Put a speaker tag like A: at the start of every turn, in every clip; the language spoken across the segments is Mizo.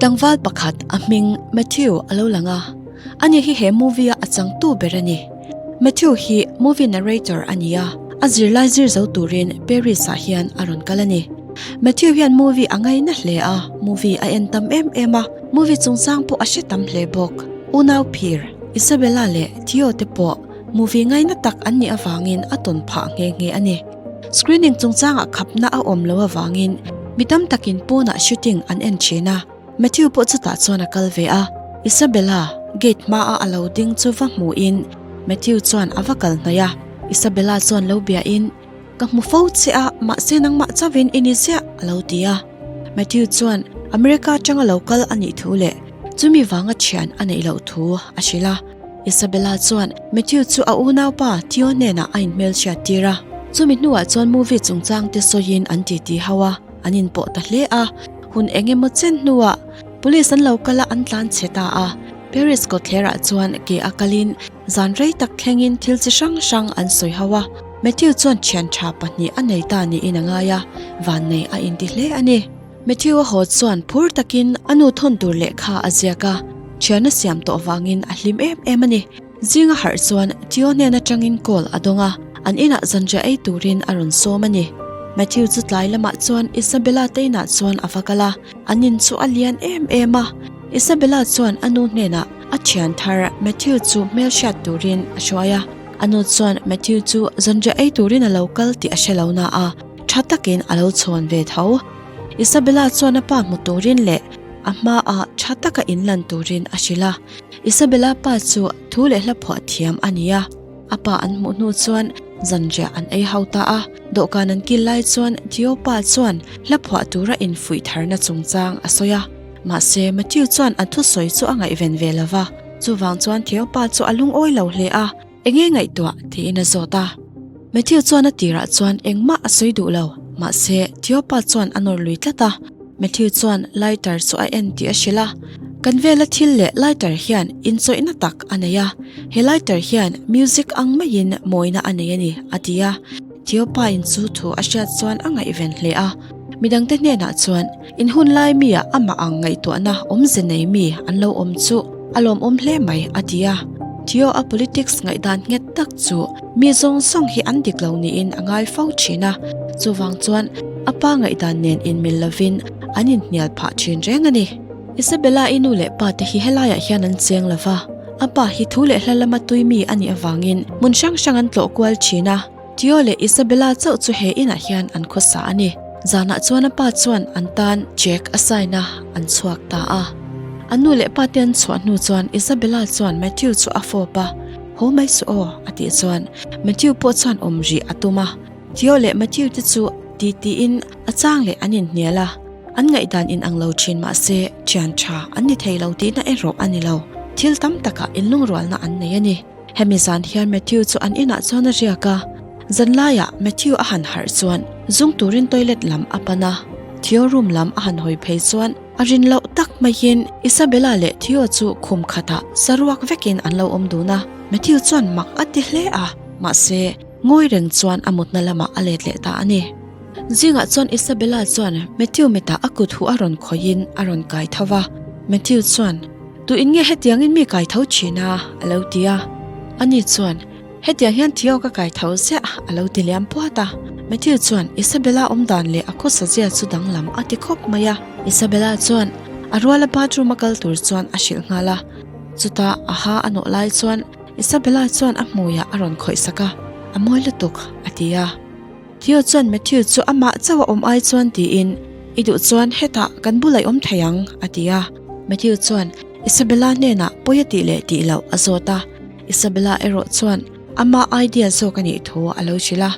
A: Tlangval pakhat a hming Matthew a lo lang a, ani hi he movie a a changtu ber a ni. Matthew hi movie narrator a ni a, a zirlai zir zo turin Paris ah hian a rawn kal a ni. Matthew hian movie a ngaina hle a, movie a en tam em em a, movie chungchang pawh a hre tam hle bawk. Unau phir, Isabella leh Theo te pawh movie ngaina tak an nih avangin a tawn phah nghe nghe a ni. Screening chungchangah khapna a awm lo avangin mi tam takin pawnah shooting an en thin a, Matthew pawh chutah chuan a kal ve a. Isabella gate hmaa a lo ding chu va hmuhin Matthew chuan a va kal hnaih a, Isabella chuan lo biahin, Ka hmu fo che a, mahse nangmah chauhin i ni ziah a lo ti a. Matthew chuan America atanga lo kal a nih thu leh chumi vanga thian a neih loh thu a hrilh a. Isabella chuan Matthew chu a unaupa Theo hnenah a inhmelchhiat tir a. Chumi hnuah chuan movie chungchang te sawiin an titi ho a, an inpawh ta hle a. Hun eng emaw chen hnuah police an lo kal a, an tlan chhe ta a. Paris kawtthlerah chuan ke a kalin zan rei tak thlengin thil chi hrang hrang an sawi ho a. Matthew chuan thian tha pahnih a nei ta niin a ngai a, vannei a inti hle a ni. Matthew a haw chuan phur takin a nu thawn tur lehkha a ziak a, thian a siam tawh vangin a hlim em em a ni. Zinga harh chuan Theo hnen atangin call a dawng a, an inah zanriah ei turin a rawn sawm a ni. Matthew chu tlai lamah chuan Isabella te inah chuan a va kal a, an in chu a lian em em a. Isabella chuan a nu hnenah a thian thar Matthew chu hmelhriat turin a hruai a, a nu chuan Matthew chu zanriah ei turin a lo kal tih a hre lo na a, tha takin a lo chhawn ve tho. Isabella chuan a pa hmu turin leh a hmaah tha taka inlan turin a hrilh a. Isabella pa chu thu leh hla phuah thiam a ni a, a pa an hmuh hnu chuan zanriah an ei ho ta a. Dawhkan an kil lai chuan Theo pa chuan hla phuah tura infuih tharna chungchang a sawi a. Mahse, Matthew chuan a thusawi chu a ngaihven ve lo va, chuvang chuan Theo pa chu a lungawi lo hle a. Enge ngaihtuah? tiin a zawt a. Matthew chuan a tirah chuan engmah a sawi duh lo, mahse Theo pa chuan a nawr lui tlat a. Matthew chuan lighter chu a en tih a hrilh a, Kan vela thil leh lighter hian inchawihna tak a nei a, he lighter hian music ang maiin mawina a nei a ni, a ti a. Theo pa in chu thu a hriat chuan a ngaihven hle a. Midangte hnenah chuan in hun lai mi ah amah ang ngaihtuahna awmze nei mi an lo awm chu a lawmawm hle mai, a ti a. Theo a politics ngaihdan nghet tak chu mi zawng zawng hi an dik lo niin a ngai fo thin a, chuvang chuan a pa ngaihdan nen inmil lovin an inhnial phah thin reng a ni. Isabella i nu leh pa te hi helaiah hian an cheng lo va, a pa hi thu leh hla lama tui mi a nih avangin hmun hrang hrang an tlawh kual thin a. Theo leh Isabella chauh chu he inah hian an khawsa a ni. Zanah chuan a pa chuan an tan check a sign a, an chhuak ta a. A nu leh pa te an chhuah hnu chuan Isabella chuan Matthew chu a fawp a, Haw mai suh aw, a tih chuan Matthew pawh chuan awm rih a tum a. Theo leh Matthew te chu ti tiin a chang leh an inhnial a, an ngaihdan inang lo thin mah se thian tha an ni thei lo tihna erawh a ni lo. Thil tam takah inlungrualna an nei a ni. Hemi zan hian Matthew chu an inah chuan a riak a, zan laiah Matthew a han harh chuan zung turin toilet lam a pan a, Theo room lam a han hawi phei chuan a rin loh tak maiin Isabella leh Theo chu khum khatah saruak vekin an lo awm dun a, Matthew chuan mak a ti hle a, mahse ngawi reng chuan a mutna lamah a let leh ta a ni. Zingah chuan Isabella chuan Matthew mitah a kut huh a rawn khawihin a rawn kai tho va, Matthew chuan, Tu in nge hetiangin mi kai tho thin a? a lo ti a. Ani chuan, Hetiang hian Theo ka kai tho ziah, a lo ti liam puat a. Matthew chuan Isabella awm dan leh a khawsa zia chu danglam a ti khawp mai a. Isabella chuan a ruala bathroom a kal tur chuan a hrilh nghal a. Chutah a ha a nawh lai chuan Isabella chuan a hmuiah a rawn khawih sak a, A mawi lutuk, a ti a. Theo chuan Matthew chu amah chauh a awm ai chuan tiin, I duh chuan hetah kan bula i awm thei ang, a ti a. Matthew chuan Isabella hnenah pawi a tih leh tih loh a zawt a. Isabella erawh chuan ama idea zawk a nih thu a lo hrilh a.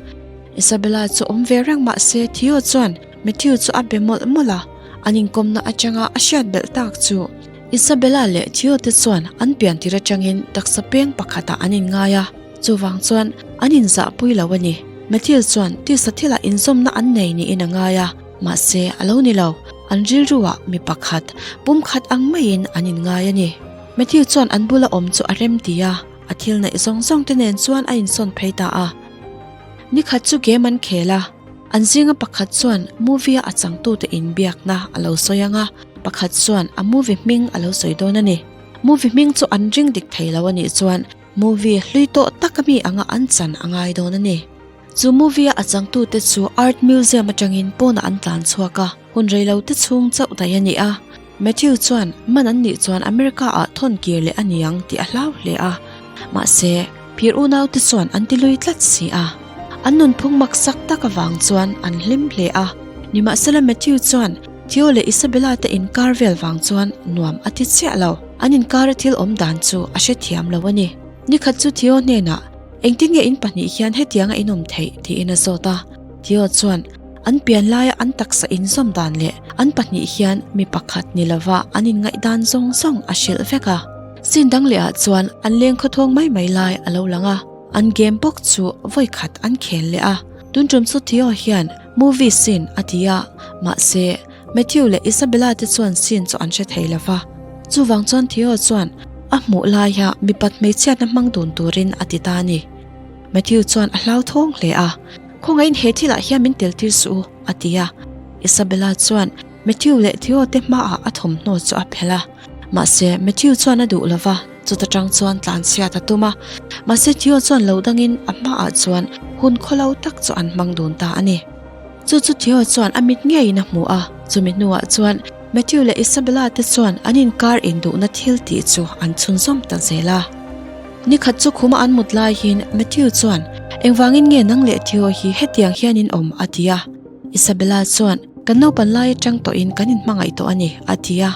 A: Isabella chu awm ve reng mah se Theo chuan Matthew chu a be mawlh mawlh a, an inkawmna atanga a hriat belh tak chu Isabella leh Theo te chuan an pian tir atangin taksa peng pakhatah an inngai a. Chuvang chuan an inzahpui lo a ni. Matthew chuan tisa thilah inzawmna an nei niin a ngai a, mahse a lo ni lo. An rilruah mi pakhat, pum khat ang maiin an inngai a ni. Matthew chuan an bula awm chu a rem ti a, a thil neih zawng zawng te nen chuan a insawn phei ta a. Nikhat chu game an khel a. An zinga pakhat chuan movie a a changtute inbiakna a lo sawi ang a, pakhat chuan a movie hming a lo sawi dawn a ni. Movie hming chu an ring dik thei lo a nih chuan movie hlui tawh tak ami anga an chan a ngai dawn a ni. Chu movie a a changtute chu Art Museum atangin pawnah an tlan chhuak a, hun reilote chhung chauh daih a ni a. Matthew chuan man an nih chuan America ah thawn kir leh a ni ang tih a hlau hle a, mahse phir unaute chuan an ti lui tlat si a. An nunphung maksak tak avang chuan an hlim hle a. Nimahsela Matthew chuan Theo leh Isabella te inkar vel vang chuan nuam a ti chiah lo. An inkara thil awm dan chu a hrethiam lo a ni. Nikhat chu Theo hnenah, Engtin nge in pahnih hian hetianga in awm theih? tiin a zawt a. Theo chuan an pian laia an taksa inzawm dan leh an pahnih hian mi pakhat ni lova an inngaih dan zawng zawng a hrilh vek a. Scene dang leh ah chuan an leng khawthawng mai mai lai a lo lang a, an game bawk chu vawi khat an khel leh a. Tun tum chu Theo hian movie scene a ti a, mahse Matthew leh Isabella te chuan scene chu an hre thei lo va. Chuvang chuan Theo chuan a hmuh laia mipat hmeichhiatna hmang dun turin a ti ta a ni. Matthew chuan a hlauthawng hle a, Khawngaihin he thilah hian min tel tir suh u, a ti a. Isabella chuan Matthew leh Theo te hmaah a thawmhnaw chu a phelh a. Mahse, Matthew chuan a duh lo va, chuta tang chuan tlanchhiat a tum a. Mahse, Theo chuan lo dangin a hmaah chuan hun khawlo tak chu an hmang dun ta a ni. Chu chu Theo chuan a mit ngeiin a hmu a, chumi hnuah chuan Matthew leh Isabella te chuan an inkar induhna thil tih chu an chhunzawm ta zel a. Nikhat chu khuma an mut laiin Matthew chuan, Engvangin nge nang leh Theo hi hetiang hian in awm? a ti a. Isabella chuan, Kan naupan lai atang tawhin kan inhmangaih tawh a ni, a ti a.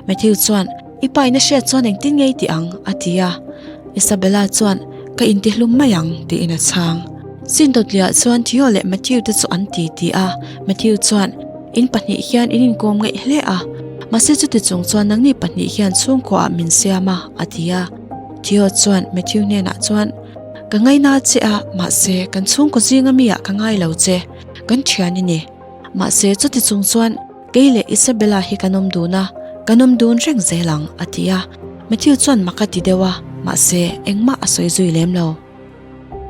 A: Matthew chuan, I pa in a hriat chuan engtin nge i ti ang? a ti a. Isabella chuan, Ka intihlum mai ang, tiin a chhang. Sindawtliah chuan Theo leh Matthew te chu an ti ti a. Matthew chuan, In pahnih hian in inkawm ngaih hle a, mahse chuti chung chuan nangni pahnih hian chhungkuaah min siam a, a ti a. Theo chuan Matthew hnenah chuan, Ka ngaina che a, mahse kan chhungkaw zinga mi ah ka ngai lo che, kan thian i ni. Mahse chuti chung chuan kei leh Isabella hi kan awm dun a, kan awm dun reng zel ang, a ti a. Matthew chuan mak a ti deuh a, mahse engmah a sawi zui lem lo.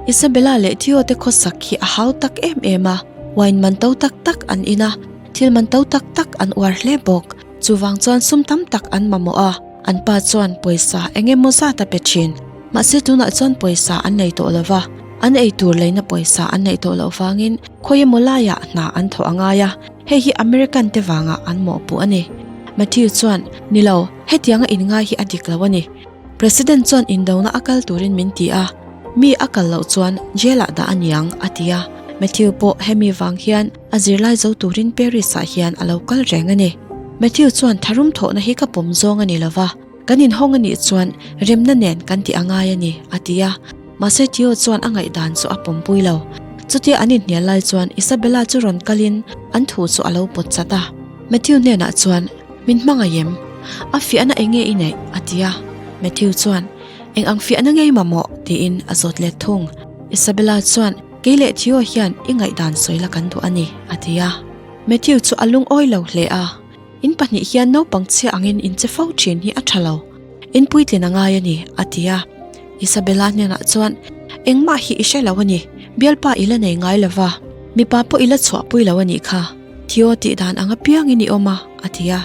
A: Isabella leh Theo te khawsak hi a hau tak em em a, wine man to tak tak an in a, thil man to tak tak an uar hle bawk. Chuvang chuan sum tam tak an mamawh a, an pa chuan pawisa eng emaw zat a pe thin. Mahse tunah chuan pawisa an nei tawh lo va, an ei tur leina pawisa an neih tawh loh vangin khawi emaw laiah hna an thawh a ngai a, hei hi American te vangah an mawhpuh a ni. Matthew chuan, Ni lo, hetianga inngai hi a dik lo a ni. President chuan indona a kal turin min ti a, mi a kal loh chuan jail ah dah a niang, a ti a. Matthew pawh hemi vang hian a zirlai zo turin Paris ah hian a lo kal reng a ni. Matthew chuan tharum thawhna hi ka pawm zawng a ni lova, kan inhawng a nih chuan remna nen kan tih a ngai a ni, a ti a. Mahse Theo chuan a ngaihdan chu a pawmpui lo. Chutia an inhnial lai chuan Isabella chu rawn kalin an thu chu a lo pawt chat a. Matthew hnenah chuan, Min hmangaih em? A fiahna eng nge i neih? a ti a. Matthew chuan, Eng ang fiahna ngei mamawh? tiin a zawt let thung. Isabella chuan, Kei leh Theo hian i ngaihdan sawi la kan duh a ni, a ti a. Matthew chu a lungawi lo hle a, In pahnih hian naupang chhia angin in che fo thin hi a tha lo. In puitlin a ngai a ni, a ti a. Isabella hnenah chuan, Engmah hi i hre lo a ni, bialpa i la nei ngai lo va, mipa pawh i la chhuahpui lo a nih kha, Theo tih dan ang apiangin i awm a, a ti a.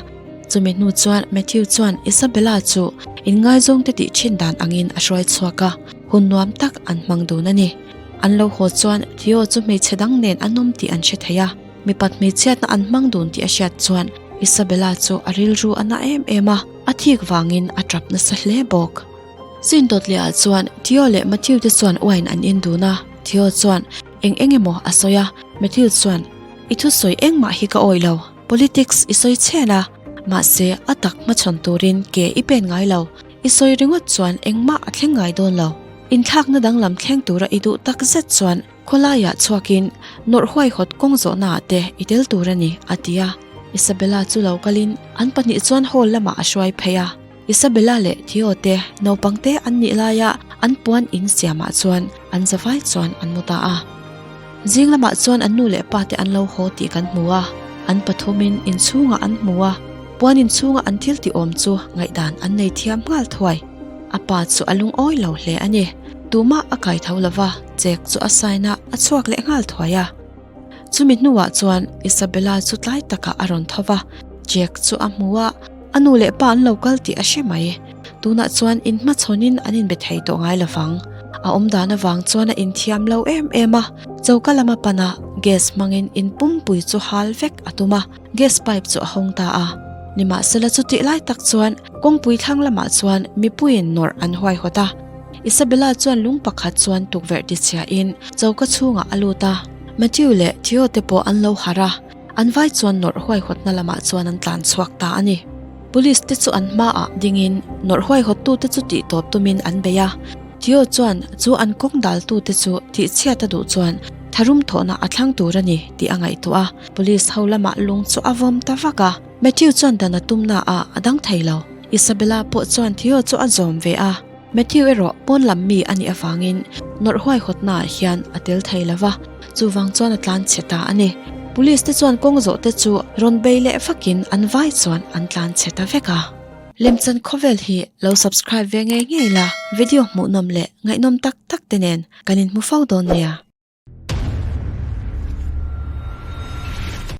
A: Chumi hnu chuan Matthew chuan Isabella chu inngaizawngte tih thin dan angin a hruai chhuak a, hun nuam tak an hmang dun a ni. An lo haw chuan Theo chu hmeichhe dang nen an awm tih an hre thei a, mipat hmeichhiatna an hmang dun tih a hriat chuan Isabella chu a rilru a na em em a, a thik vangin a tap nasa hle bawk. Zin dawt leh ah chuan Theo leh Matthew te chuan wine an in dun a, Theo chuan eng eng emaw a sawi a, Matthew chuan I thusawi engmah hi ka awih lo, politics i sawi chhen a, mahse a tak hmachhawn turin ke i pen ngai lo, i sawi ringawt chuan engmah a thleng ngai dawn lo. Inthlakna danglam thleng tura i duh tak zet chuan khawlaiah chhuakin nawrh huaihawt kawng zawhnaah te i tel tur a ni, a ti a. Isabella chu lo kalin an pahnih chuan hall lamah a hruai phei a. Isabella leh Theo te naupang te an nih laia an puan in siamah chuan an zavai chuan an mu ta a. Zing lamah chuan an nu leh pa te an lo haw tih kan hmu a, an pathumin inchhungah an hmu a, puan inchhunga an thil tih awm chu ngaihdan an nei thiam nghal thuai. A pa chu a lungawi lo hle a ni. Tumah a kai tho lova, chek chu a sign a, a chhuak leh nghal thuai a. Chumi hnuah chuan Isabella chu tlai takah a rawn tho va, Jack chu a hmu a, a nu leh pa an lo kal tih a hre mai. Tunah chuan inhmachhawnin an inbe thei tawh ngai lo vang. A awm dan avang chuan a inthiam lo em em a, choka lama pana gas hmangin in pumpui chu hal vek a tum a, gas pipe chu a hawng ta a. Nimahsela chutih lai tak chuan kawngpui thlang lamah chuan mipuiin nawrh an huaihawt a. Isabella chuan lung pakhat chuan tukverh tichhiahin choka chhungah a lut a. Matthew leh Theo te pawh an lo harh a, an vai chuan nawrh huaihawtna lamah chuan an tlan chhuak ta a ni. Police te chu an hmaah dingin nawrh huaihawttute chu tihtawp tumin an bei a. Theo chuan chu an kawng daltute chu tihchhiat a duh chuan tharum thawhna a thlang tur a ni tih a ngaihtuah a. Police ho lamah lung chu a vawm ta vak a. Matthew chuan dan a tumna ah a dang thei lo. Isabella pawh chuan Theo chu a zawm ve a. Matthew erawh pawn lam mi a nih avangin nawrh huaihawtna ah hian a tel thei lo va, chuvang chuan a tlan chhe ta a ni. Police te chuan kawng zawh te chu rawn bei leh vakin an vai chuan an tlan chhe ta vek a. Lemchan khawvel hi lo subscribe ve ngei ngei la, video hmuhnawm leh ngaihnawm tak tak te nen kan inhmu fo dawn nia.